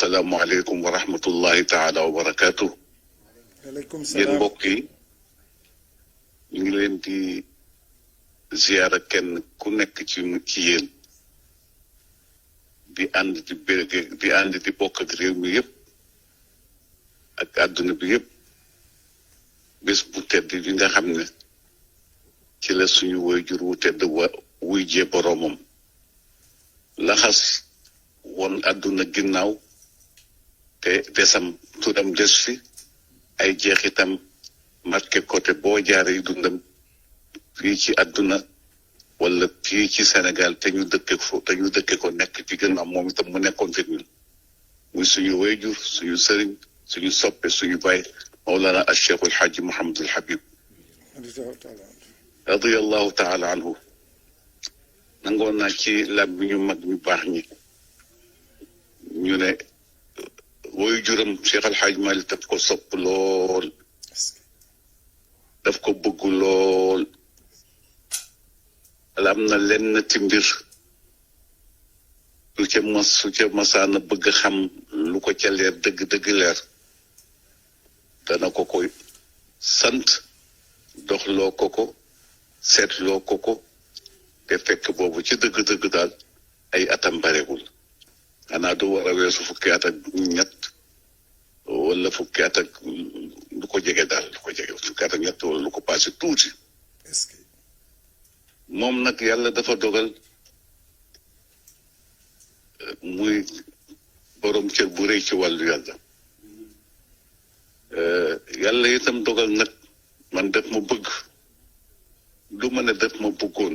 asalaamualeykum wa rahmatullahi taala wa barakaatu. waaleykum yéen salaam. mbokk yi ñu ngi leen di ziyaara kenn ku nekk ci yéen di ànd di bokk ak réew mi yëpp ak àdduna bi yëpp bés bu tedd bi nga xam ne ci la suñu waajur wu tedd wuy jee boroomam laxas woon àdduna ginnaaw te desam turam des fi ay jeexitam marqué côté boo jaaree dundam fii ci àdduna wala fii ci Sénégal te ñu dëkke ko nekk ci gën am moom itam mu nekkoon fi ñun muy suñu wayjur suñu sëriñ suñu soppe suñu baay Mawlana al Cheikh al Haaji Mouhamadul Habib radiyallahu taala anhu nangoon naa ci lab bi ñu mag ñu baax ñi ñu ne wayjuram Cheikh al Haaji Malick daf ko sopp lool daf ko bëgg lool wala am na lenn ci mbir su ca masaana bëgg xam lu ko ca leer dëgg leer dana ko koy sant doxloo ko seetloo ko te fekk boobu ci dëgg daal ay atam barewul xanaa du war a weesu fukki at ak ñett wala fukki at ak lu ko jege daal fukki at ak ñett wala lu ko passé tuuti moom nag yàlla dafa dogal muy borom cër bu rëy ci wàllu yàlla yàlla itam dogal nag man def ma bëgg du ma ne def ma bëggoon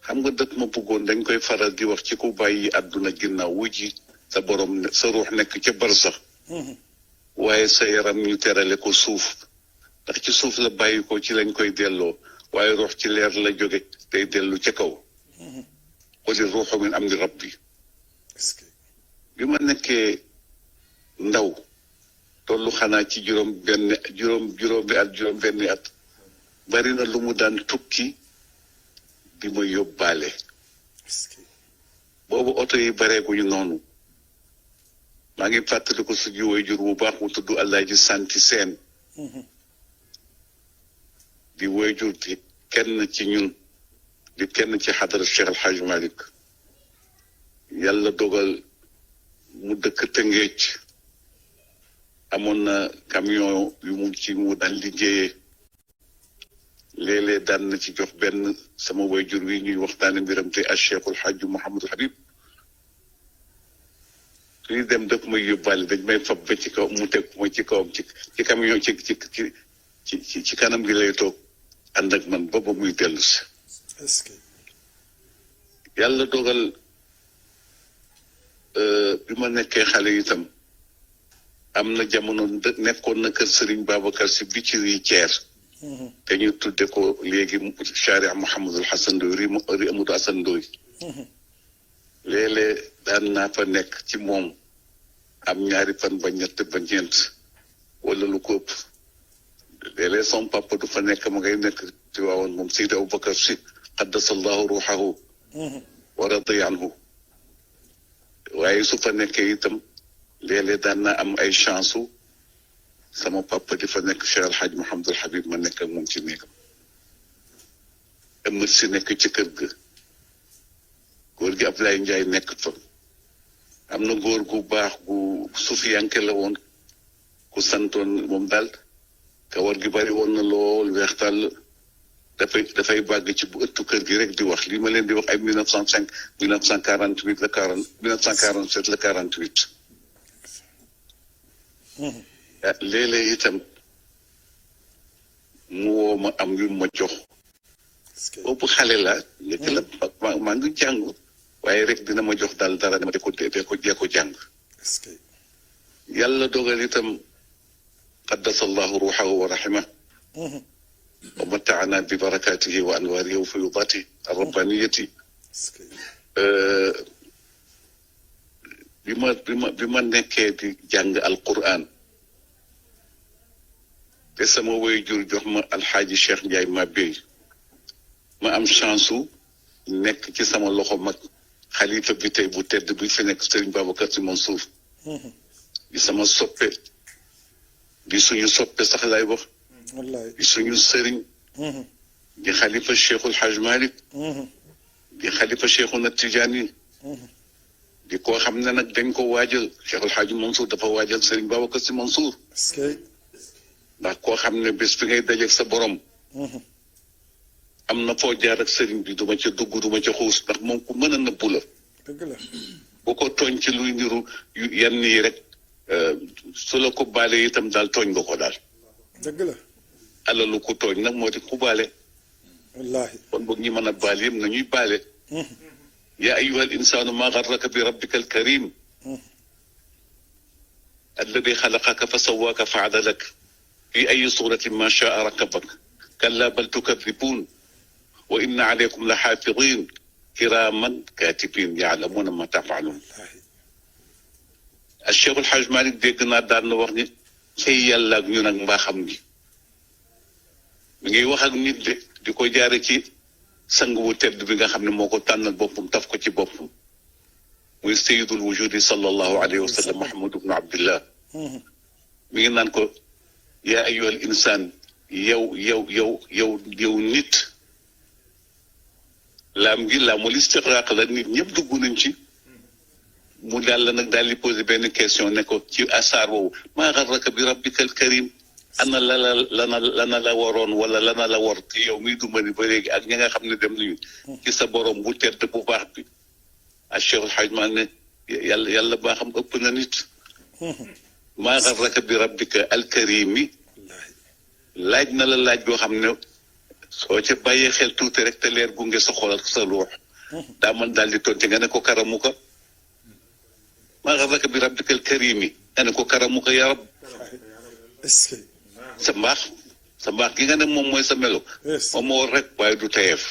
xam nga def ma bëggoon dañ koy faral di wax ci ku bàyyi àdduna ginnaaw wujji sa borom sa ruux nekk ca barsax waaye sa yaram ñu terale ko suuf ndax ci suuf la bàyyi ko ci lañ koy delloo waaye ruux ci leer la jóge day dellu ca kaw quli ruuxu min amri rabbi bi ma nekkee ndaw tollu xanaa ci juróom benni at bari na lu mu daan tukki di ma yóbbaale boobu oto yi bareeguñu noonu maa ngi fàttaliku suñu waajur bu baax mu tudd Alaaji Santi Seen di waajur di kenn ci ñun di kenn ci xadara Cheikh El Hadj Malick yàlla dogal mu dëkk Tëngéej amoon na camion yu mu daan liggéeyee léeg-léeg daan na ci jox benn sama waajur wi ñuy waxtaane mbiram te al Cheikh El Hadj Mouhamadul Habib suy dem daf may yóbbaale dañ may fab ba ci kaw mu teg ma ci kawam ci camion ci kanam gi lay toog ànd ak man ba muy dellu si yàlla dogal bi ma nekkee xale itam am na jamono nekkoon na kër Serigne Babacar si bi ci rii ceer te ñu tudde ko léegi Charia Mouhamadul Hassan Ndoye ri Amadou Hassan Ndoye léeg-léeg daan naa fa nekk ci moom am ñaari fan ba ñett ba ñeent wala lu ko ëpp léeg-léeg son papa du fa nekk ma ngay nekk ci waawoon moom Seydi Aboubacar si qaddasallahu ruuxahu wa radiya anhu waaye su fa nekkee itam léeg-léeg daan naa am ay chance u sama papa di fa nekk Cheikh El Hadj Mouhamadul Habib ma nekk ak moom ci néegam ëmmat si nekk ci kër ga góor gi Ablaye Ndiaye nekk fa am na góor gu baax gu sufiyanke la woon ku santoon moom daal kawar gi bari woon na lool weextal dafay bàgg ci bu ëttu kër gi rek di wax li ma leen di wax ay 1905 1948 la 1947 la 48 léeg-léeg itam mu woo ma am yu ma jox boobu xale la nekk la maa ngi jàng waaye rek dina ma jox daal dara dama de ko jàng yàlla dogal itam qaddasallahu ruuxahu wa rahima wa mataana bi barakatihi wa anwaarihi wa fuyudaatihi arrabbaniyati bi ma nekkee di jàng alquran te sama waajur jox ma alxaaji Cheikh Ndiaye ma béy ma am chance u nekk ci sama loxo mag xalifa bi tey bu tedd bi fi nekk Serigne Babacar Sy Mansour di sama soppe di suñu soppe sax lay wax wallaay di suñu sëriñ di xalifa Cheikhul Haj Malik di xalifa Cheikhuna Tijaani di koo xam ne nag dañ ko waajal Cheikhul Haj Mansour dafa waajal sëriñ Babacar Si Mansour est-ce que ndax koo xam ne bés bi ngay dajeeg sa borom am na foo jaar ak sëriñ bi duma ca dugg duma ca xuus ndax moom ku mën a nëbbu la dëgg la bu ko tooñ ci luy niru yenn yi rek su la ko baale itam daal tooñ nga ko daal dëgg la alalu ku tooñ nag moo di ku baale wallahi kon boog ñi mën a baal yëpp nañuy baale yaa ayuha al insaanu maa garraka bi rabbika al karim alladi xalaqaka fa sawaaka fa adalak fi ay suratin ma shaa rakabak kalla bal tukadibuun wa inna alaykum la xaafidin kiraaman kaatibin yaalamuuna ma tafaaluun al Cheikh El Hadj Malick dégg naa daan na wax ni cay yàlla ak ñun ak mbaaxam gi mi ngi wax ak nit de di ko jaare ci sang bu tedd bi nga xam ne moo ko tànnal boppam taf ko ci boppam muy sayidul wujudi sallallahu alayhi wa sallam Muhammad ibnu Abdillah mi ngi naan ko yaa ayyuhal insaan yow nit laam gi laamul istiqraaq la nit ñëpp dugg nañ ci mu daal la nag daal di posé benn question ne ko ci asaar woowu maa garraka bi rabbikal karim ana lana la waroon wala lana la war ci yow miy dumbani ba léegi ak ñi nga xam ne dem nañu ci sa borom bu tedd bu baax bi ak Cheikh El Hadj Malick ne yàlla baaxam ëpp na nit maa garraka bi rabbika alkarimi laaj na la laaj boo xam ne soo ca bàyyee xel tuuti rek te leer gunge sa xol ak sa ruux daa mën daal di tonti nga ne ko karamuka maa garraka bi rabbika alkarimi nga ne ko karamuka ya rab est-ce que sa mbaax gi nga ne moom mooy sa melo moom moo war rek waaye du tayeef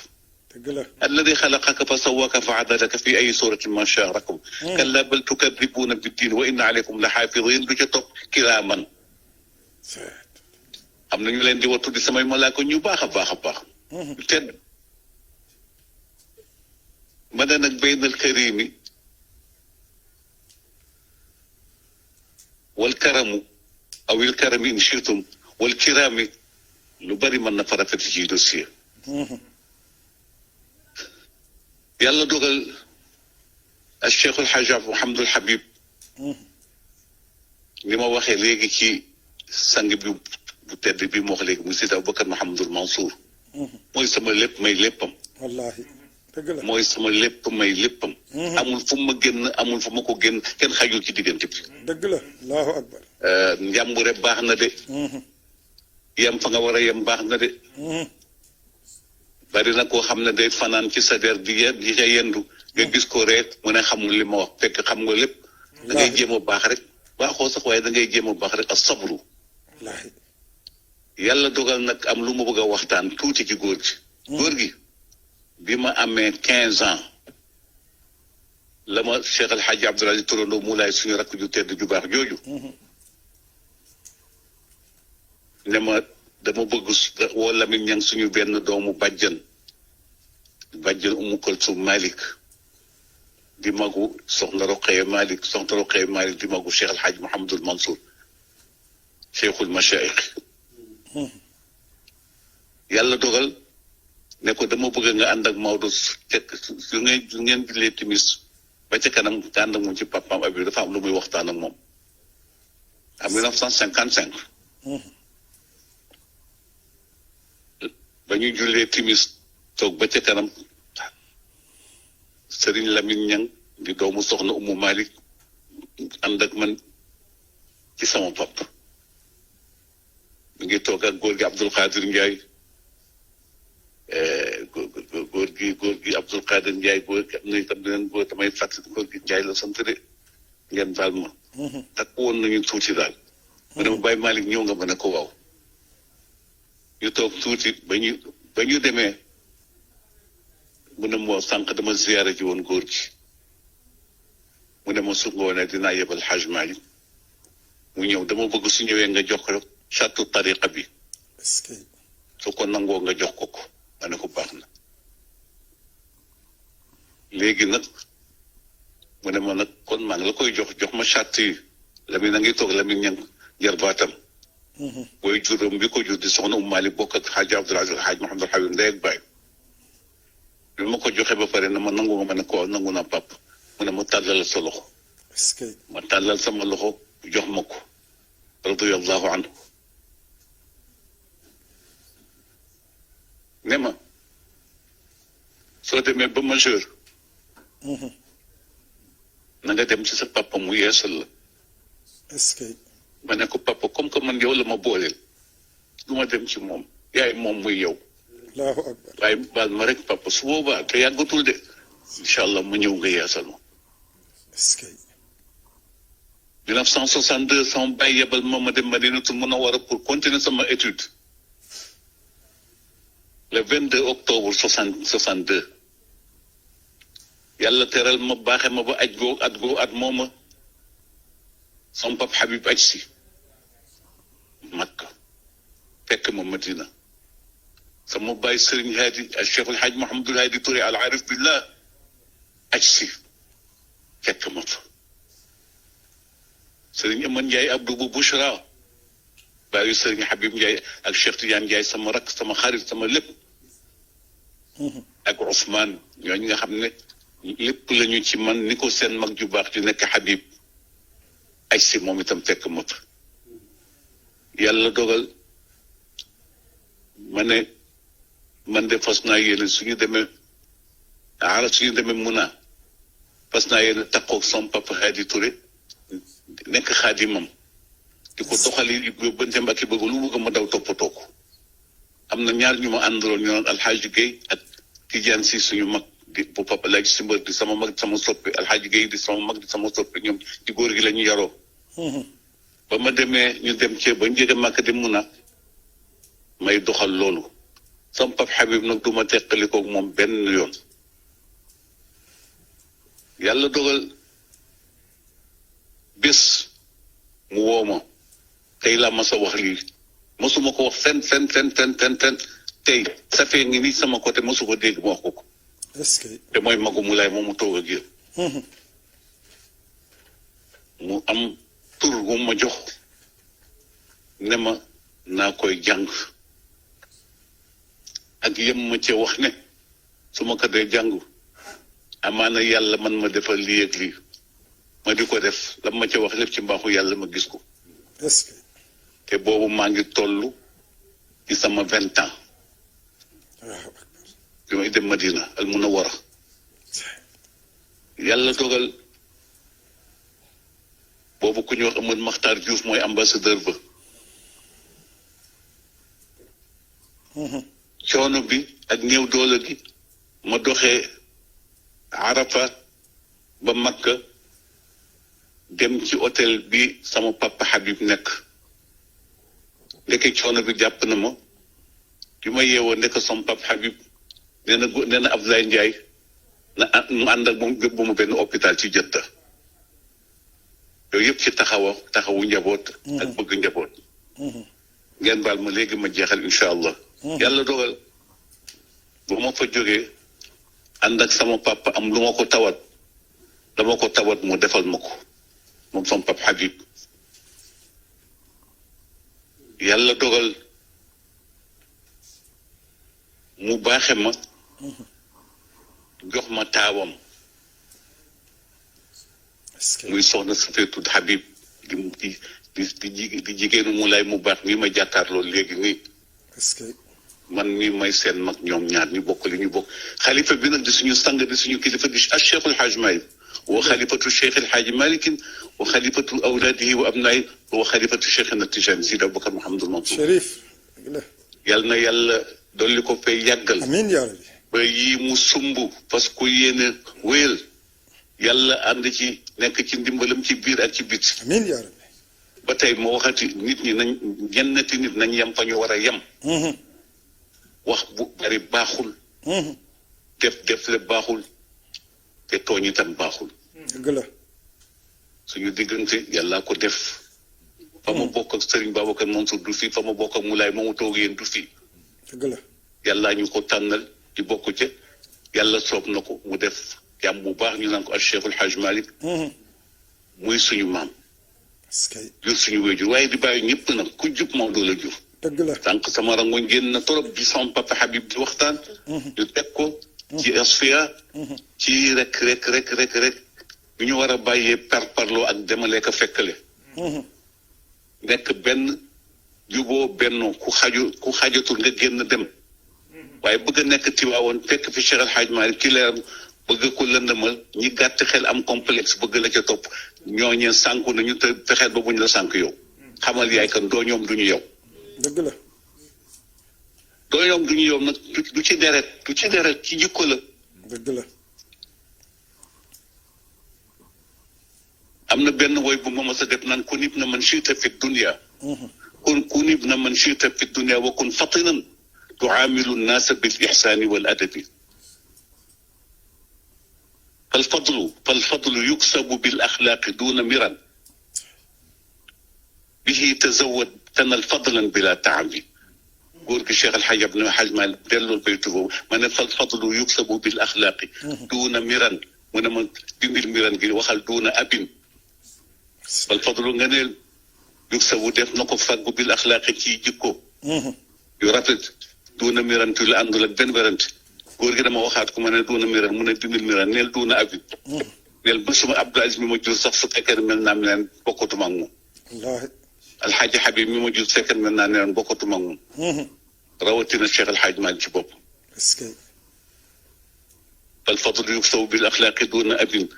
dëgg la alladi xalaqaka fa sawaka fa adalaka fi ay suratin ma shaa rakum kalla bal tukadibuuna biddin wa inna alaykum la xaafidin du ca topp kiraaman am na ñu leen di wattu di samay malaaka ñu baax a baax a baax ñu tedd ma ne nag baynal karimi wal karamu aw il karami in shitum wal kiraami lu bari mën na fa rafet ci dossier yàlla dogal al Cheikh El Hadj Mouhamadul Habib li ma waxee léegi ci sang bi bu tedd bi moo wax léegi muy Seydi Aboubacar Mouhamadul Mansour mooy sama lépp may léppam wallahi dëgg la mooy sama lépp may léppam amul fu ma génn amul fu ma ko génn kenn xajul ci diggante bi dëgg la allahu akbar njàmbure baax na de yem fa nga war a yem baax na de bari na koo xam ne day fanaan ci sa der di ca yendu nga gis ko reet mu ne xamul li ma wax fekk xam nga lépp da ngay jéem a baax rek baaxoo sax waaye da ngay jéem a baax rek ak sabru wallahi yàlla dogal nag am lu ma bëgg a waxtaan tuuti ci góor gi góor gi bi ma amee 15 ans la ma Cheikh El Hadj Abdoul Aziz Turandoo Moulay suñu rakk ju tedd ju baax jooju ne ma dama bëgg woo Lamine Niang suñu benn doomu bàjjan Umu Kulsum Malick di magu soxna Roqeye Malick di magu Cheikh El Hadj Mouhamadul Mansour cheikhul machaïq yàlla dogal ne ko dama bëgg nga ànd ak Maodo su ngeen jullee timis ba ca kanam nga ànd ak moom ci papaam abi dafa am lu muy waxtaan ak moom en 1955 ba ñu jullee timis toog ba ca kanam Serigne Lamine Niang di doomu soxna Umu Malick ànd ak man ci sama pap mi ngi toog ak góor gi Abdoul Khadir Ndiaye góor gi Abdoul Khadir Ndiaye góor gi am na itam beneen góor damay fàttali góor gi Ndiaye la sant de ngeen baal ma takk woon nañu tuuti daal mu ne ma Baye Malick ñëw nga ma ne ko waaw ñu toog tuuti ba ñu demee mu ne moo sànq dama ziyaara ji woon góor gi mu ne ma su ngoonee dinaa yebal Hajj Malick mu ñëw dama bëgg su ñëwee nga jox ko chatu tariqa bi su ko nangoo nga jox ko ma ne ko baax na léegi nag mu ne ma nag kon maa ngi la koy jox ma charte yi Lamine na ngi toog Lamine ñang jarbaatam booy juróom bi ko jur di soxna Mali bokk ak Xaaji Abdul Aziz Xaaj Mahamadul Habib ndey ak baay bi ma ko joxe ba pare na ma nangu nga ma ne ko nangu naa pap mu ne ma tàllal sa loxo ma tàllal sama loxo jox ma ko radiyallahu anhu ne ma soo demee ba majeur na nga dem ci sa papa mu yeesal la ma ne ko papa comme que man yow la ma booleel du ma dem ci moom yaay moom muy yow allahu akbar waaye baal ma rek papa su boobaa te yàggatul de incha allah mu ñëw nga yeesal ma 1962 sama baay yebal ma dem Madinatul Munawwara pour continuer sama étude le 22 octobre 62 yàlla teral ma baaxe ma ba at mooma sama pap Habib aj si Makka fekk ma Madina sama baay Serigne Hadi al Cheikh El Hadj Mouhamadul Hadi Touré al Arif billah aj si fekk ma fa Serigne Aman Ndiaye Abdou bu Bouchra baayu Serigne Habib Ndiaye ak Cheikh Tidiane Ndiaye sama rakk sama xarit sama lépp ak Ousmane ñooñu nga xam ne lépp lañu ci man ni ko seen mag ju baax di nekk Habib aj si moom itam fekk ma fa yàlla dogal ma ne man de fas naa yéene suñu demee Muna fas naa yéene takkoog sama papa Hadi Touré nekk xaadimam di ko doxali yóbbanteem ak i bëgg lu bëgg ma daw toppatoo ko am na ñaar ñu ma àndaloon ñu naan Alxaaji Gueye ak Tidiane si suñu mag di bu papa laaj si mbër di sama mag di sama soppi Alxaaji Gueye di sama mag di sama soppi ñoom ci góor gi la ñu yaroo ba ma demee ñu dem ci ba njëge màkk di Muna may doxal loolu sama pap Habib nag du ma teqalikoog moom benn yoon yàlla dogal bés mu woo ma tey laa mas a wax lii mosuma ko wax fen tey safee ngi nii sama côté mosu ko dégg ma wax ko te mooy magu mu laay moom mu toog ak yéen mu am tur wu ma jox ne ma naa koy jàng ak yem ma ci wax ne su ma ko dee jàng amaana yàlla man ma defal lii ak lii ma di ko def la ma ca wax lépp ci mbaaxu yàlla ma gis ko te boobu maa ngi toll ci sama 20 ans bi may dem Madina al Munawwara yàlla dogal boobu ku ñu wax Amadou Makhtar Diouf mooy ambassadeur ba coono bi ak néew doole gi ma doxee Arafa ba Makka dem ci hôtel bi sama papa Habib nekk ndeke coono bi jàpp na ma bi ma yeewoo ndeke sama papa Habib nee na Abdoulaye Ndiaye na mu ànd ak moom yóbbu ma benn hôpital ci Jedda yooyu yëpp ci taxawu njaboot ak bëgg njaboot ngeen baal ma léegi ma jeexal incha allah yàlla dogal bu ma fa jógee ànd ak sama papa am lu ma ko tawat dama ko tawat mu defal ma ko moom sama papa Habib yàlla dogal mu baaxe ma jox ma taawam muy soxna su fee tudd Habib di jigéenu mu lay mu baax nii ma jàkkaarloo léegi nii man mii may seen mag ñoom ñaar ñu bokk li ñu bokk xalifa bi nag di suñu sang di suñu kilifa di Cheikh El Hadj Malick wa xalifatu Cheikh El Hadj Malick wa xalifatu awlaadihi wa abnaahi wa xalifatu Cheikhna Tijaan Sidi Aboubacar Mouhamadul Mansour Chérif yal na yàlla dolli ko fay yàggal amiin yaa rabbi ba yii mu sumb parce que yéene wéyal yàlla ànd ci nekk ci ndimbalam ci biir ak ci biti amiin yaa rabbi ba tey ma waxati nit ñi nañ ñennati nit nañ yem fa ñu war a yem wax bu bari baaxul def le baaxul te tooñ itam baaxul dëgg la suñu diggante yàlla ko def fa ma bokk ak Serigne Babacar Mansour du fi fa ma bokk ak Moulay moomu toog yéen du fi dëgg la yàlla ñu ko tànnal ci bokk ca yàlla soob na ko mu def jàmm bu baax ñu naan ko al Cheikhul Hajj Malick muy suñu maam est-ce que jur suñu wéjur waaye di bàyyi ñëpp nag ku jub Maodo la jur dëgg la sànq sama rangoñ génn na trop bi sama papa Habib di waxtaan ñu teg ko ci asfiya ci rek bu ñu war a bàyyee parparloo ak demale ka fekkale nekk benn juboo bennoo ku xajatul nga génn dem waaye bëgg a nekk Tiwaawoon fekk fi Cheikh El Hadj Malick ci leer bëgg ko lëndëmal ñi gàtt xel am complexe bëgg la ca topp ñooñee sànku nañu te fexeel ba buñ la sànk yow xamal yaay kan doo ñoom duñu yow dëgg la doo ñoom duñu yow nag du ci deret ci jikko la dëgg la am na benn woy bu ma mës a def naan kun ibna man shi'ta fi dunya kun ibna man shi'ta fi dunya wa kun fatinan tu'amilu an-nasa bil ihsani wal adabi فالفضل يكسب بالأخلاق دون مرن به تزودتنا الفضلا بلا تعب góor gi Cheikh El Hadj Abdou Hadj Malick delloo baytu boobu ma ne فالفضل يكسب بالأخلاق دون مرن mu ne ma dindil miran gi waxal duuna abin فالفضل nga ne yuksabu def na ko fàggu bil axlaaqi ci jikko yu rafet duuna miran tu la àndul ak benn werante góor gi dama waxaat ko ma ne duuna miran mu ne dindil miran neel duuna abin neel ba suma Abdou Aziz mi ma jur sax su fekkee mel naa leen bokkatuma ak moom wallaahi alxaaji Habib mi ma jur su fekkee mel naa leen bokkatuma ak moom rawatina Cheikh El Hadj Malick ci bopp est-ce que فالفضل يكسب بالأخلاق دون أب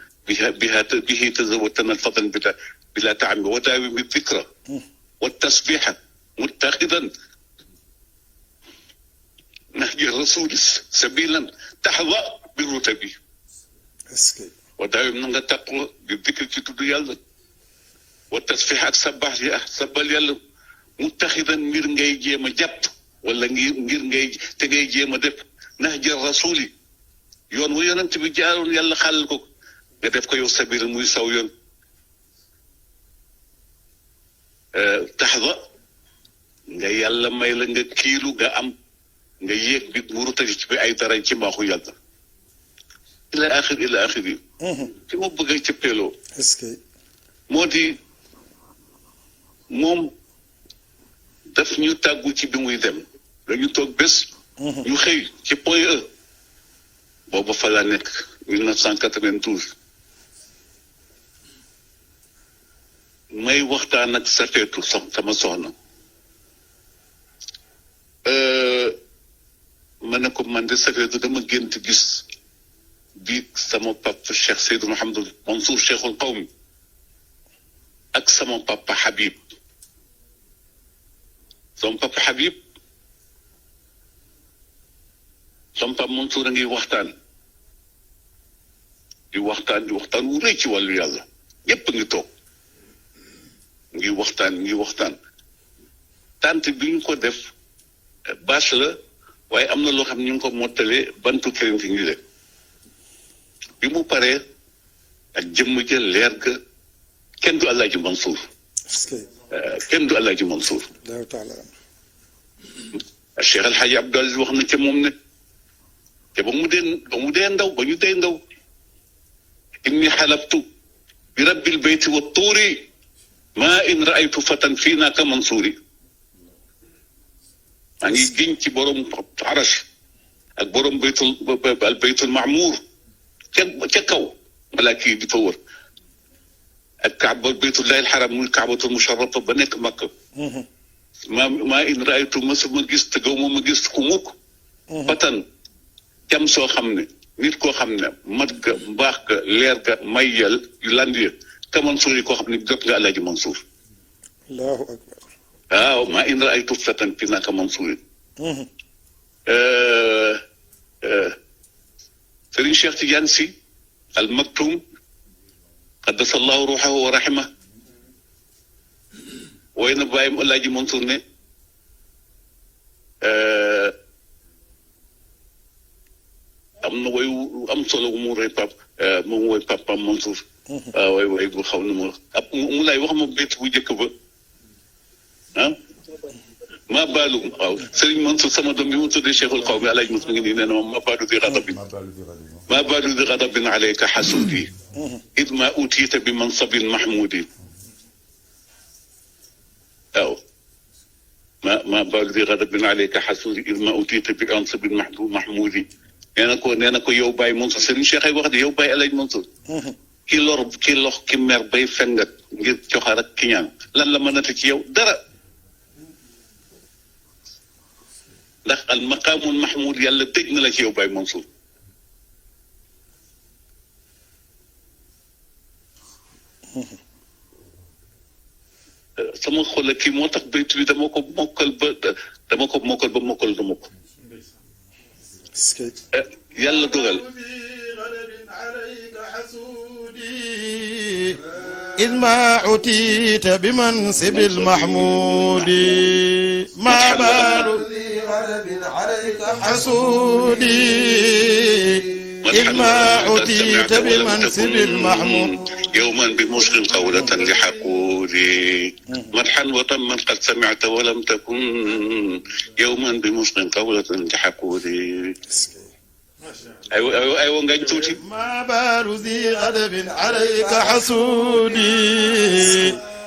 به تزودتنا الفضل بلا تعب وداوم بالذكرى والتسبيح متخذا نهج الرسول سبيلا تحظى بالرتب est-ce que وداوم نغا تقوى بالذكر تدو يالا والتسبيح سبال يالا متخذا ngir ngay jéema jàpp wala ngir ngay te ngay jéema def نهج الرسول yoon wu yonent bi jaaroon yàlla xàllal ko nga def ko yow sabir muy saw yoon taxda nga yàlla may la nga kiilu nga am nga yéeg bi mu rutali ci bi ay dara ci mbaaxu yàlla ila axir yi ci ma bëgg a cëppeeloo est-ce que moo di moom daf ñu tàggu ci bi muy dem dañu toog bés ñu xëy ci point E booba fa la nekk 1992 may waxtaan ak Safeetu sama soxna ma ne ko man de Safeetu dama gént gis bi sama papa Cheikh Seydou Mouhamadou Mansour Cheikhul Qawmi ak sama papa Habib sama papa Habib sama papa Mansour a ngi waxtaan di waxtaan wu rëy ci wàllu yàlla ñépp ngi toog ngi waxtaan tant bi ñu ko def bâche la waaye am na loo xam ne ñu ngi ko mottalee bantu kërin fi ngi de bi mu paree ak jëmm ja leer ga kenn du Alaaji Mansour est-ce que kenn du Alaaji Mansour daaw taala Cheikh El Hadj Abdou Aziz wax na ca moom ne te ba mu dee ndaw ba ñu dee ndaw inni xalabtu bi rabbil bayti wa tuuri maa in raaytu fatan fii naa ka mansuuri maa ngi giñ ci borom arash ak borom baytul maamuur ca kaw malaaka yi di fa wër ak kaaba baytullahi alxaram muy kaabatul musharrafa ba nekk Makka maa in raaytu masuma gis te gaw ma gis ku mukk fatan cam soo xam ne nit koo xam ne mat ga mbaax ga leer ga mayel yu landiya ka Mansuur yi koo xam ne jot nga Alaaji Mansuur allahu akbar waaw maa in raaytu fatan fi naa ka Mansuur yi Sëriñ Cheikh Tidiane Sy al Maktoum qaddasa allahu ruuxahu wa rahima wooy na bàyyim Alaaji Mansuur ne am na way am solo mu rëy moom woy papa Mansour waaw way bu xaw na mu ab mu lay wax ma bétt bu njëkk ba ah maa baalu waaw Serigne Mansour sama doom bi mu tuddee Cheikhul Xaw mi alaaj mos mi ngi nii nee na ma baalu di xadabin maa baalu di xadabin alayka xasuudi id ma utiita bi mansabin mahmudi waaw maa baalu di xadabin alayka xasuudi id ma utiita bi mansabin mahmudi nee na ko yow Baye Mansour Serigne Cheikh ay wax de yow Baye alaaj Mansour ki lox ki mer bay fengat ngir coxar ak kiñaan lan la mënati ci yow dara ndax al maqaamul mahmud yàlla tëj na la ci yow Baye Mansour sama xol kii moo tax baytu bi dama ko mokkal ba mokkal dama ko yàlla dogal إذ ما عتيت بمنصب المحمود ما بال ذي غضب عليك حسودي إذ ما عتيت بمنصب المحمود يوما بمشغل قولة لحقودي مدحا وطما قد سمعت ولم تكن يوما بمشغل قولة لحقودي أيوة ngañ tuuti ما بال ذي غضب عليك حسودي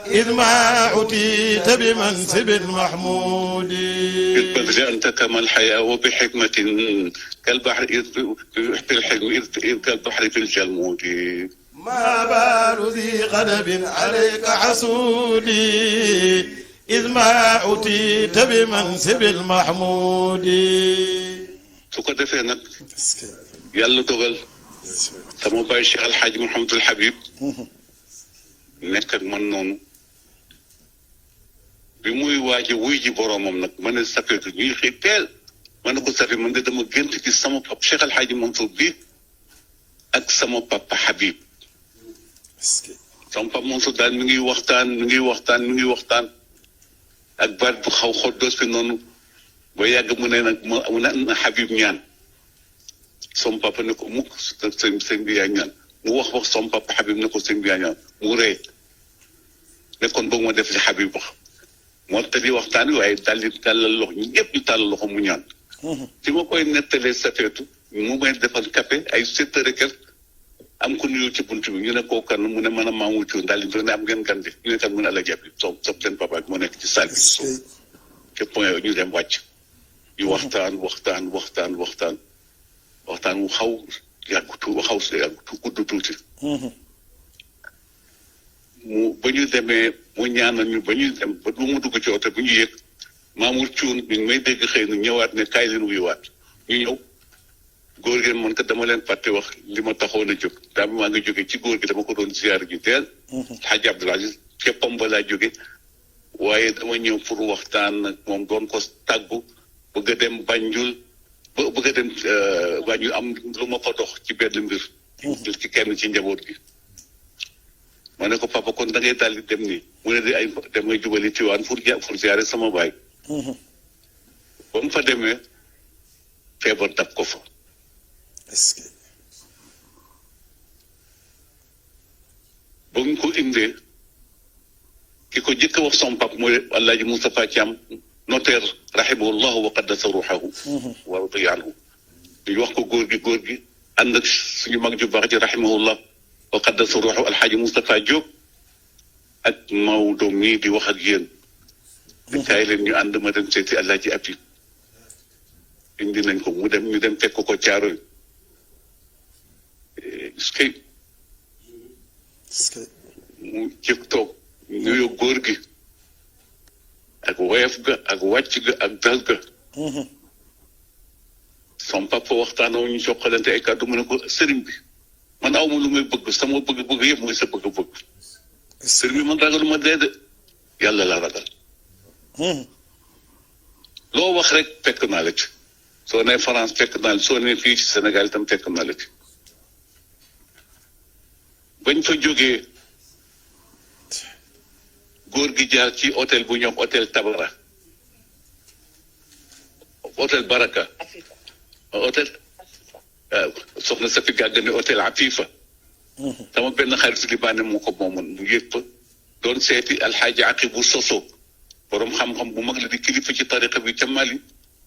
إذ ما عتيت بمنصب المحمود بالبذل أنت كما الحياة وبحكمة كالبحر بالحكم كالبحر في الجلمود ما بال ذي غضب عليك حسودي إذ ما عتيت بمنصب المحمود su ko defee nag yàlla dogal sama baay Cheikh El Hadj Mouhamadul Habib nekk ak man noonu bi muy waaj a wuy ji boroomam nag ma ne Safeetu ñuy xëy teel ma ne ko Safi man de dama gént ci sama papa Cheikh El Hadj Mansour bi ak sama papa Habib sama papa Mansour daal mi ngi waxtaan ak baat bu xaw xoddoos fi noonu. ba yàgg mu ne nag mu na Habib ñaan som papa ne ko mukk sëñ bi yaa ñaan mu wax som papa Habib ne ko sëñ bi yaa ñaan mu ree ne kon boog ma def li Habib wax moo tax di waxtaan wi waaye daldi tàllal loxo ñu ñëpp ñu tàllal loxo mu ñaan ci ma koy nettalee Safeetu mu may defal café ay 7 heures et quelque am ko nuyoo ci bunt bi ñu ne koo kan mu ne mën a maa wuccu daal di ne am ngeen gan de ñu ne kan mu ne ala jàpp so seen papa moo nekk ci salle bi so ke point ñu dem wàcc ñu waxtaan wu xaw gudd tuuti mu ba ñu demee mu ñaanal ñu ba ñuy dem ba du mu dugg ci oto bu ñu yëg Mamour Thioune bi may dégg xëy na ñëwaat ne kaay leen wuyuwaat ñu ñëw góor gi man kat dama leen fàtte wax li ma taxoon a jóg daa maa ngi jóge ci góor gi dama ko doon ziyaar ji teel Hadj Abdoul Aziz képpam ba laa jóge waaye dama ñëw pour waxtaan nag moom doon ko tàggu bëgg a dem Banjul bëgg a dem Banjul am lu ma fa dox ci benn mbir ci kenn ci njaboot gi ma ne ko papa kon da ngay daal di dem nii mu ne di ay damay jubali Tiwaan pour ziyaare sama baay ba mu fa demee feebar dab ko fa ba mu ko indee ki ko jëkk a wax sama papa mooy Alaaji Moustapha Thiam notaire rahimahullahu wa qaddasa ruuhahu wa radiya anhu ñu wax ko góor gi ànd ak suñu mag ju baax ji rahimahullah wa qaddasa ruuhahu Alxaaji Moustapha Diop ak Maodo mii di wax ak yéen di kaay leen ñu ànd ma dem seeti Alaaji Abi indi nañ ko ñu dem fekk ko Caaroy mu jëkk toog nuyoo góor gi ak woyof ga ak wàcc ga ak dal ga son papa waxtaanoo ñu joxalante ay kàddu mu ne ko sëriñ bi man aw ma lu may bëgg sama bëgg-bëgg yëpp mooy sa bëgg-bëgg sëriñ bi man ragaluma dee de yàlla la ragal loo wax rek fekk naa la ci soo nee France fekk naa la soo nee fii ci Sénégal itam fekk naa la ci bañ fa jógee góor gi jaar ci hôtel bu ñoom hôtel Tabara hôtel Baraka hôtel soxna Safi Gàgg ne hôtel Afifa sama benn xarit libaane moo ko moomoon mu yëg fa doon seeti alxaaji Aqibu Soso borom xam-xam bu mag la di kilifa ci tariqa bi ca Mali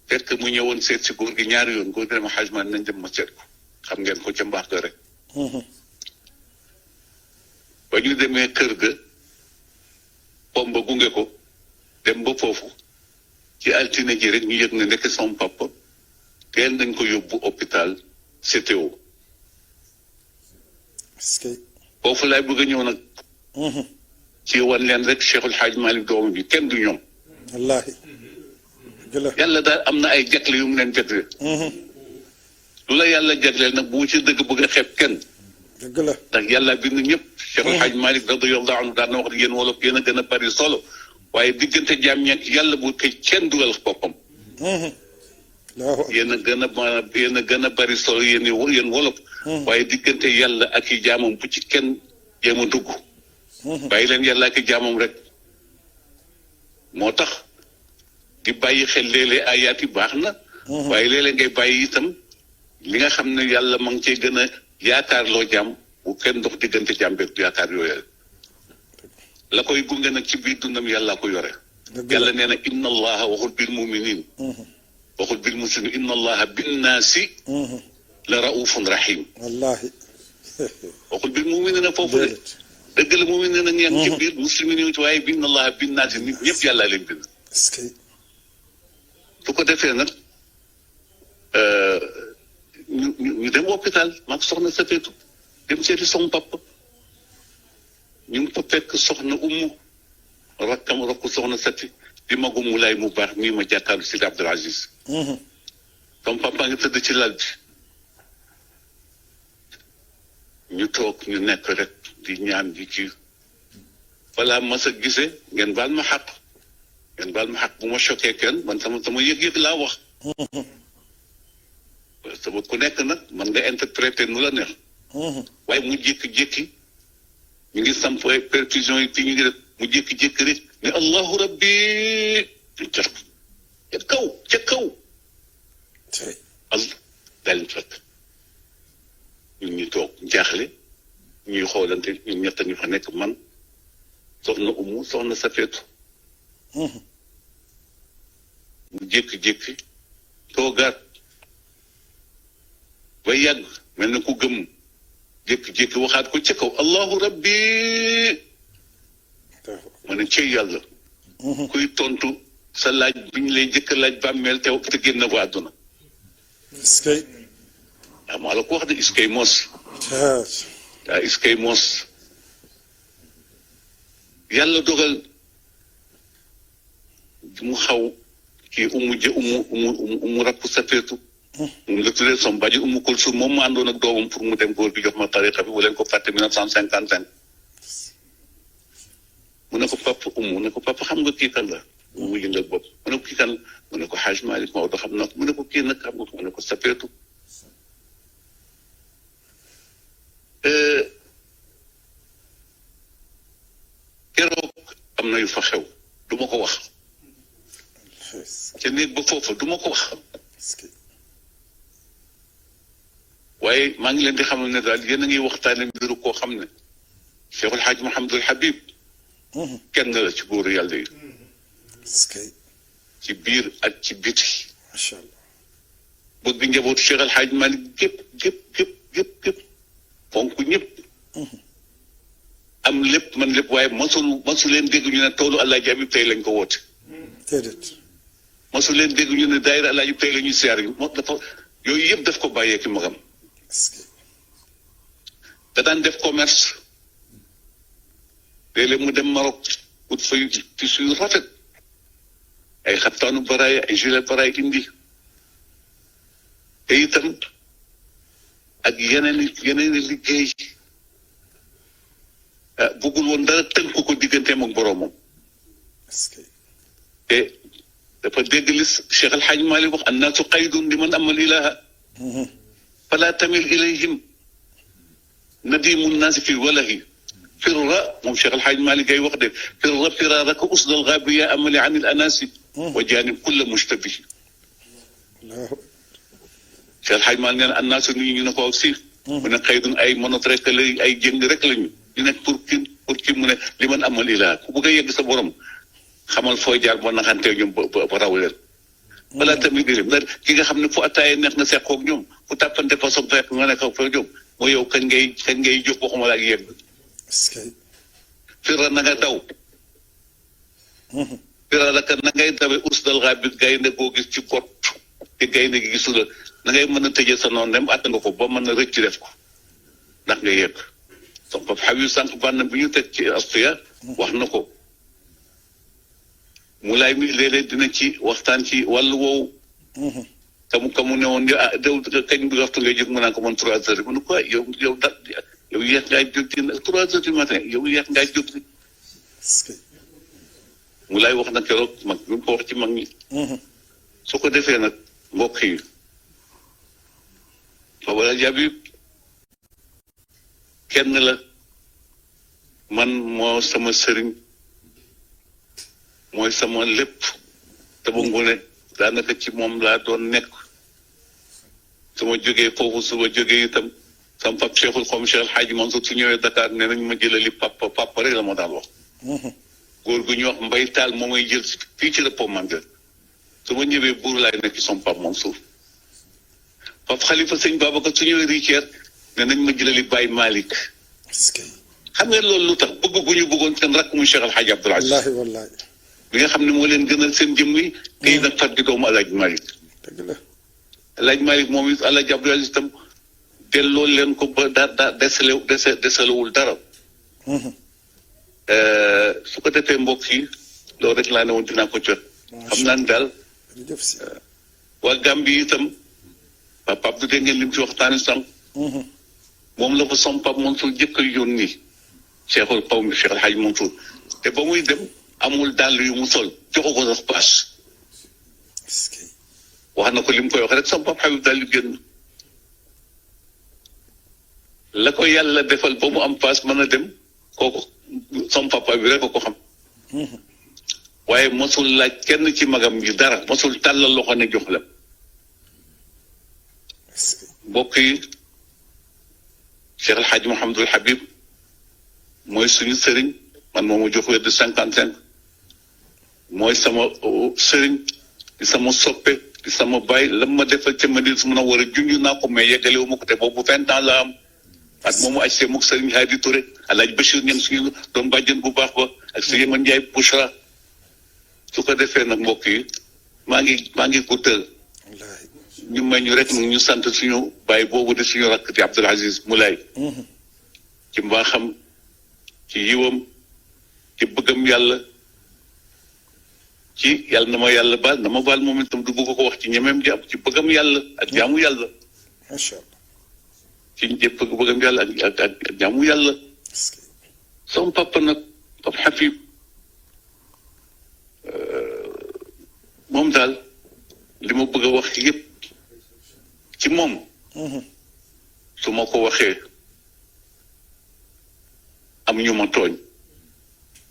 fekk mu ñëwoon seet si góor gi ñaari yoon góor gi dama Hajj Maalik nañ dem ma seet ko xam ngeen ko ca mbaax ga rek. ba ñu demee kër ga pomba gunge ko dem ba foofu ci altine ji rek ñu yëg ne nekk son papa teel nañ ko yóbbu hôpital CTO. foofu laay bëgg a ñëw nag. ci wan leen rek Cheikhul Hadj Malick doomu bi kenn du ñoom. wallaahi. yàlla daal am na ay jagle yu mu leen jagleel. lu la yàlla jagleel nag bu ci dëgg bëgg a xeeb kenn. dëgg la ndax yàlla bind ñëpp. Cheikhul Hadj Malick radiyallahu anhu daan na wax yéen wolof yéen a gën a bari solo waaye diggante jaam ñeeg yàlla bu koy kenn dugal boppam. yéen a gën a bari solo yéen wolof. waaye diggante yàlla ak i jaamam bu ci kenn jéem a dugg. bàyyi leen yàlla ak i jaamam rek. moo tax di bàyyi xel léeg-léeg ayaat yi baax na. waaye léeg-léeg ngay bàyyi itam li nga xam ne yàlla ma ngi cee gën a yaakaar loo jaam bu kenn dox diggante jaam beeg yaakaar yooyu la koy gunge nag ci biir dundam yàlla ko yore. yàlla nee na inna allaha waxul bil muminin waxul bil muslimin inna allaha bin naasi la raufun rahim. wallaahi. waxul bil muminin foofu de dëgg la muminin nag ñaan ci biir muslimin yi waaye inna allaha bin naasi nit ñëpp yàlla leen bind. su ko defee nag ñu dem hôpital maag soxna Safeetu dem seeti son papa ñu ngi fa fekk soxna Umu rakkam rakku soxna Sati di magu Mulaay mu baax mii ma jàkkaarlu si Abdul Aziz. son papa ngi tëdd ci lal bi ñu toog ñu nekk rek di ñaan di kii balaa mas a gisee ngeen baal ma xaq bu ma choqué kenn man sama yëg-yëg laa wax. sama ku nekk nag man nga interpréter nu la neex. waaye mu jékki-jékki ñu ngi samp ay perfusion yi fii ñu ngi def mu jékki-jékki rek ne allahu rabbi ca kaw ca kaw. daal di fekk ñun ñu toog jaaxle ñuy xoolante ñun ñett ñu fa nekk man soxna Umu soxna Safeetu. mu jékki-jékki toogaat ba yàgg mel na ku gëm jékki-jékki waxaat ko ca kaw allahu rabbi ma ne cey yàlla kuy tontu sa laaj bi ñu lay jëkk laaj bàmmeel te génn ko àdduna iskay maa la ko wax de iskay mos iskay mos yàlla dogal mu xaw kii umu rakku Safeetu moom la tuddee som baji Umu Kulsum moom mu àndoon ak doomam pour mu dem góor gi jox ma tariqa bi bu leen ko fàtte 1955 mu ne ko papa Umu ne ko papa xam nga kii kan la mu yëngal bopp mu ne ko kii kan la mu ne ko Hajj Malick Maodo xam na ko mu ne ko kii nag xam nga ko mu ne ko Safeetu keroog am na yu fa xew du ma ko wax ca néeg ba foofa du ma ko wax waaye maa ngi leen di xamal ne daal yéen a ngi waxtaane mbiru koo xam ne Cheikhul Hadj Mouhamadul Habib kenn la ci góoru yàlla yi ci biir ak ci biti macha allah bëgg njabootu Cheikhul Hadj Malick gépp fonk ñëpp am lépp man lépp waaye masu leen dégg ñu ne toolu Alaaji Habib tey lañ ko woote déedéet masu leen dégg ñu ne daayira Alaaji Habib tey la ñuy siyaar yi moo dafa yooyu yëpp daf ko bàyyee ki magam da daan def commerce léeg-léeg mu dem Maroc ut fay tissu yu rafet ay xaftaanu baraay ay gilet baraay indi te itam ak yeneen liggéey bëggul woon dara tënk ko digganteem ak boroomam te dafa dégg li Cheikh El Hadj Malick wax annaasu qaydun liman amal ilaha fala tamil ilayhim nadimu nnaasi fi walahi firra moom Cheikh El Hadj Malick ay wax de firra firaraka usda algaabiya amali an il anasi wa janib kulla mushtabihi Cheikh El Hadj Malick nee na annaasu nit ñi ñu ne ko si mu ne qaydun ay monot rek la ay jëng rek lañu ñu nekk pour ki mu ne liman amal ilaha ku bëgg a yegg sa borom xamal foo jaar boo naxantee ñoom ba raw leen. balaa tamit di leen ki nga xam ne fu attaaya neex nga seqoog ñoom fu tàppante fa soog fekk nga nekk fa ñoom mooy yow kañ ngay jóg waxuma la ak yegg. est-ce que. fira na nga daw. fira la ka na ngay dawee usdal xaabit gaynde goo gis ci kot te gaynde gi gisu la na ngay mën a tëjee sa noonu dem àtt nga ko ba mën a rëcc def ko ndax nga yegg. donc Pape Habib sànq bànn bi ñu teg ci astuya wax na ko. Moulay mi léeg-léeg dina ci waxtaan ci wàllu woowu. kamu ne woon ah déw kañ bi waxtu ngay jóg mu naan ko man 3 heures mu ne ko yow da yow yéex ngaa jóg ci 3 heures du matin yow yéex ngaa jóg ci. Moulay wax na keroog mag ñu ko wax ci mag ñi. su ko defee nag mbokk yi. Pape Habib kenn la man moo sama sëriñ. mooy sama lépp te ba ngune daanaka ci moom laa doon nekk su ma jógee foofu su ma jógee itam sama pap Cheikhul xom Cheikh El Hadji Mansour su ñëwee Dakar ne nañ ma jëlali papa rek la ma daan wax. góor gu ñuy wax Mbay Taal moo may jël fii ci la Pommande su ma ñëwee buur laay nekk ci son pap Mansour pap Khalifa sëñ Babacar su ñëwee Richard ne nañ ma jëlali Baye Malick. xam ngeen loolu lu tax bëgg gu ñu bëggoon seen rakk muy Cheikh El Hadji Abdoul Aziz. wallaahi wallaahi. bi nga xam ne moo leen gënal seen jëmm yi. kii nag fàttali doomu El Hadj Malick. dëgg la. El Hadj Malick moom it El Hadj Abdoul Aziz itam delloo leen ko ba desalewul dara. su ko defee mbokk yi loolu rek laa ne woon dinaa ko jot. xam naa ne daal. jërëjëf si. waa Gambie itam Pape Abdou dégg ngeen lim ci waxtaanee sànq. moom la fa som Pape Mansour jëkk a yónni Cheikhul Qawmi Cheikh El Hadj Mansour te ba muy dem. amul dàll yu mu sol joxu ko sax paas wax na ko li mu koy wax rek sama Pape Habib daal di génn la ko yàlla defal ba mu am paas mën a dem kooku sama papa bi rek ko xam waaye mosul laaj kenn ci magam yi dara mosul tàllal loxo ne jox la mbokk yi Cheikh El Hadj Mouhamadul Habib mooy suñu sëriñ man moomu jox wedd 55 mooy sama sëriñ di sama soppe di sama baay la ma defal ca Madina su mun a war a junj naa ko mais yeggalewu ma ko te boobu 20 ans la am ak moomu aj see mook sëriñ Hadi Touré Alaaji Bachir ñang suñu doom bàjjen bu baax ba ak si Yeman Njaay Bouchra su ko defee nag mbokk yi maa ngi guddal ñu may ñu rek ñu sant suñu baay boobu di suñu rakk di Abdoul Aziz Moulay ci mbaaxam ci yiwam ci bëggam yàlla ci yàlla na ma yàlla baal na ma baal moom itam du bëgg ko wax ci ñemeem jàpp ci bëggam yàlla ak jaamu yàlla. macha allah. ci ñëpp bëggam yàlla ak jaamu yàlla. sama papa nag Pape Habib moom daal li ma bëgg a wax yépp ci moom. su ma ko waxee am ñu ma tooñ.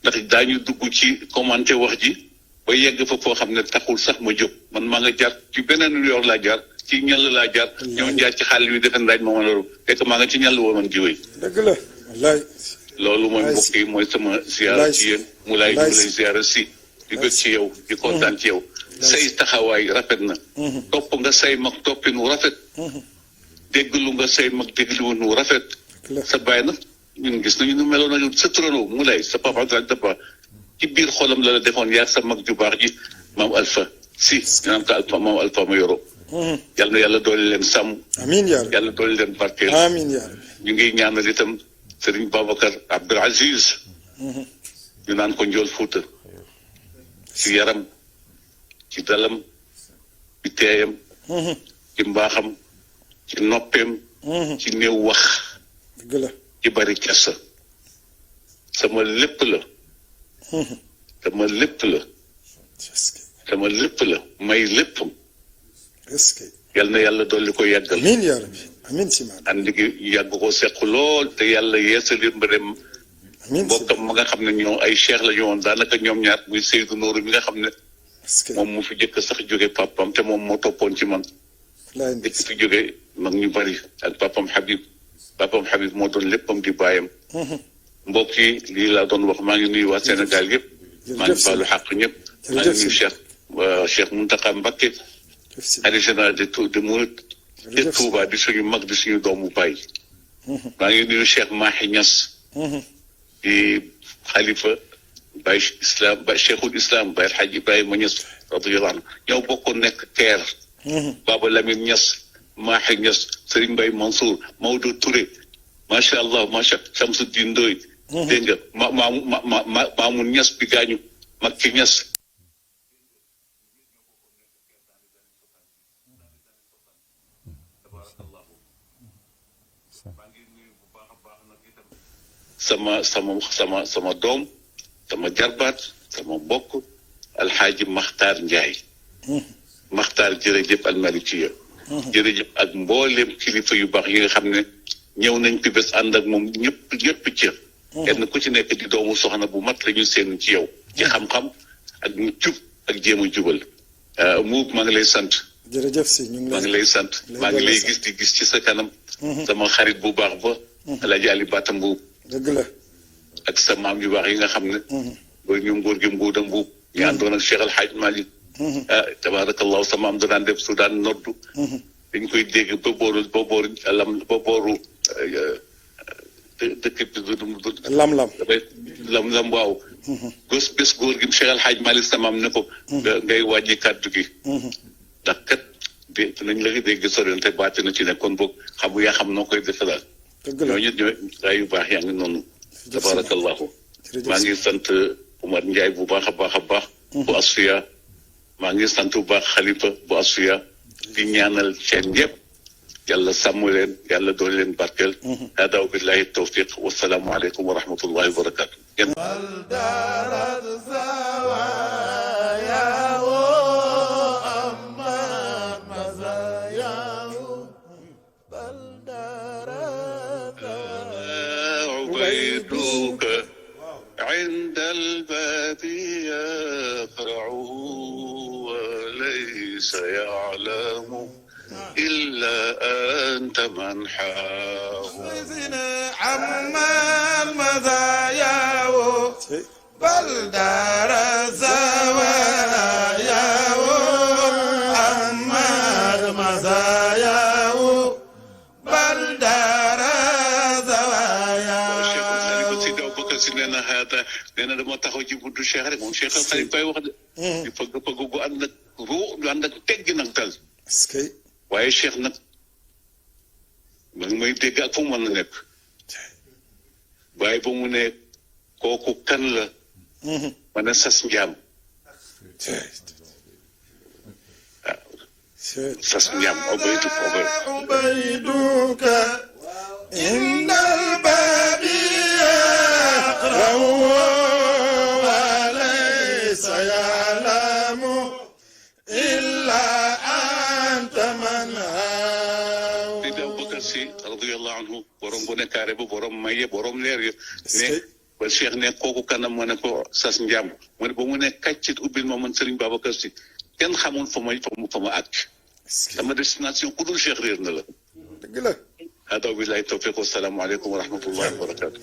ndax daañu dugg ci commenté wax ji ba yegg fa foo xam ne taxul sax ma jóg man maa nga jaar ci beneen yoon laa jaar ci ñàll laa jaar ñoo jaar ci xaalis bi defe daaj ma mën a ru fekk maa nga ci ñàll woo man jiwéy dëgg la wallaay loolu mooy mbokk yi mooy sama ziara ci yéen mu lay ziara si di bëgg ci yow di kontaan ci yow say taxawaay rafet na topp nga say mag toppinu rafet dégglu nga say mag déggluwinu rafet sa bàyyi na ñun gis nañu nu meloon nañu sa turandoo mu lay sa papa Abdoulaye Dabba ci biir xolam la defoon yaa sa mag ju baax ji maam Alpha si ñu naan ko Alpha maam Alpha ma yoro yal na yàlla doole leen sàmm amiin yaa rabbi yàlla doole leen barkeel amiin yaa rabbi ñu ngi ñaanal itam Serigne Babacar Abdoul Aziz ñu naan ko Njool Fuuta ci yaram ci dalam ci teeyam ci mbaaxam ci noppeem ci néew wax dëgg la ci bari kersa sama lépp la sama lépp la sama lépp la may léppam est-ce que yal na yàlla dolli ko yàggal amiin yaa rabbi amiin si maanaam ànd gi yàgg ko seq lool te yàlla yeesali ba dem amiin si bokkam ma nga xam ne ñoo ay cheikh la ñu woon daanaka ñoom ñaar muy Seydou Nourou mi nga xam ne est-ce que moom mu fi jëkk sax jóge papam te moom moo toppoon ci man laay dëkk fi jóge mag ñu bari ak papam Habib moo doon léppam di bàyyam mbokk yi lii laa doon wax maa ngi nuyu waa Sénégal yëpp maa ngi baalu xaq ñëpp. maa ngi nuyu Cheikh Mountakha Mbacké xalifa général de Mouride ci Touba di suñu mag di suñu doomu baay. maa ngi nuyu Cheikh Mahi Niass di xalifa Baye Islam Baye Cheikhul Islam Baye El Hadj Ibrahima Niass radiyallahu anhu ñoo bokkoon nekk Caire. Baba Lamine Niass Mahi Niass Serigne Mbaye Mansour Maodo Touré macha allah macha Chamsuddin Ndoye. dégg nga Mamoun Niass bi gaañu Makki Niass. sama doom sama jarbaat sama mbokk alxaaji Maxtaar Njaay Maxtaar jërëjëf almalikiya jërëjëf ak mbooleem kilifa yu baax yi nga xam ne ñëw nañ fi bés ànd ak moom ñëpp ci kenn ku ci nekk di doomu soxna bu mat la ñu seen ci yow ci xam-xam ak mu jub ak jéem a jubal mu maa ngi lay sant jërëjëf si ñu ngi maa ngi lay sant maa ngi lay gis di gis ci sa kanam sama xarit bu baax ba Alaaji Ali Bata Mbuub dëgg la ak sa maam yu baax yi nga xam ne ba ñoom góor gi Mbuuda Mbuub ñu àndoon ak Cheikh El Hadj Malick tabarakallahu sa maam da daan def su daan noddu dañ koy dégg ba booru dëkk bi lam waaw bés góor gi Cheikh El Hadj Malick sa maam ne ko ngay wàññi kàddu gi ndax kat nañ la dégg sorionte baati na ci ne kon boog yaa xam noo koy defe daal ñooñu ñooy yu baax yaa ngi noonu tabarakallahu maa ngi sant Umar Ndiaye bu baax a baax a baax bu Asfiya maa ngi sant bu baax Xalifa bu Asfiya di ñaanal seen yëpp yàlla sàmm leen yàlla doon leen barkeel hada wa billahi tawfiq wasalaamu aleykum wa rahmatullahi wa barakatu عبيدك عند الباب يقرع وليس يعلم إلا أنت من حاه عما المزايا بل دار الزوايا عما المزايا بل دار nee na dama taxaw ci buntu Cheikh rek moom Cheikh Xalif Baye wax de di fëgg gu ànd ak ruu lu ànd ak teggi nag dal waaye Cheikh nag ma ngi may dégg ak fu mu mën a nekk waaye ba mu ne kooku kan la ma ne sas njaam sas njaam ubayduka indal babi وليس يعلم إلا أنت من هاو Seydi Aboubacar Sy radiyallahu anhu borom bu nekkaare ba borom maye borom leer yi ne ba Cheikh ne kooku kanam ma ne ko sas njaam mu ne ba mu ne kàccit ubbil ma man Serigne Babacar Sy kenn xamul fa ma àgg sama destination ku dul Cheikh réer na la dëgg la hada billahi tawfiq wassalaamu aleykum wa rahmatullahi wa barakatuh